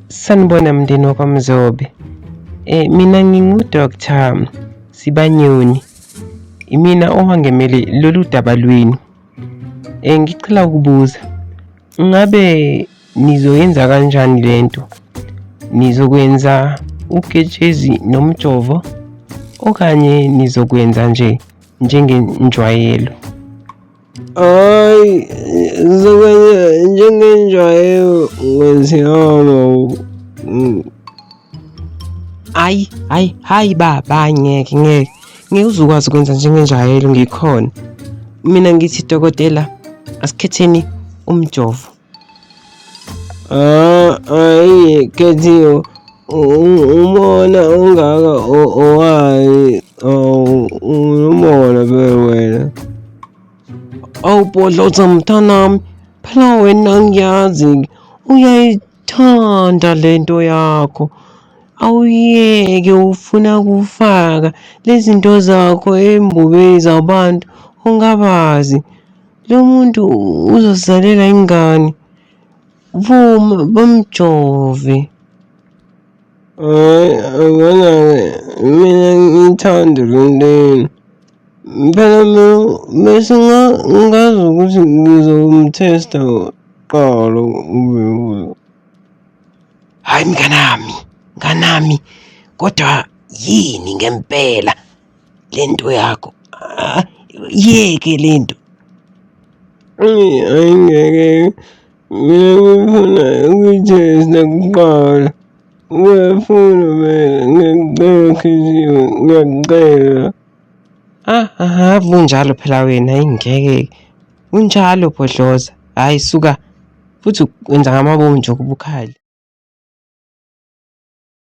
Sanibona mndeni wakwaMzobe. Mina ngingu-Dr Sibanyoni. Imina owangemele lolu daba lwenu. Ngicela ukubuza, ngabe nizoyenza kanjani lento? Nizokwenza uketshezi nomjovo okanye nizokwenza nje njengenjwayelo? Hayi, zokwenza njengenjwayelo ngezihamba. Hayi, hayi, hayi baba, ngeke, ngeke. Ngeke uzukwazi ukwenza njengenjwayelo ngikhona. Mina ngithi dokotela, asikhetheni umjovo. Ah, ayi Khethiwe, umona ungaka owayi, umona phela wena. Awu Bhodloza mntanami, phela wena ngiyazi uyayithanda lento yakho. Awuyeke ufuna ukufaka lezi zinto zakho embubeni zabantu ongabazi. Lo muntu uzosizalela ingane. Vuma bamjove. Hhayi, angibona-ke mina ngiyithanda le nto yenu. Phela mina bese ngazi ukuthi ngizomthesta kuqala ube. Hhayi mnganami, mnganami, kodwa yini ngempela le nto yakho? Ah, yeke le nto. Ayi ngeke, mina ngifuna ukuyithesta kuqala. Ngiyafuna mina, ngiyakucela Khethiwe, ngiyakucela. Ah, ah, unjalo phela wena, hayi ngeke. Unjalo Bhodloza. Hhayi suka. Futhi wenza ngamabomu nje ukuba ukhale.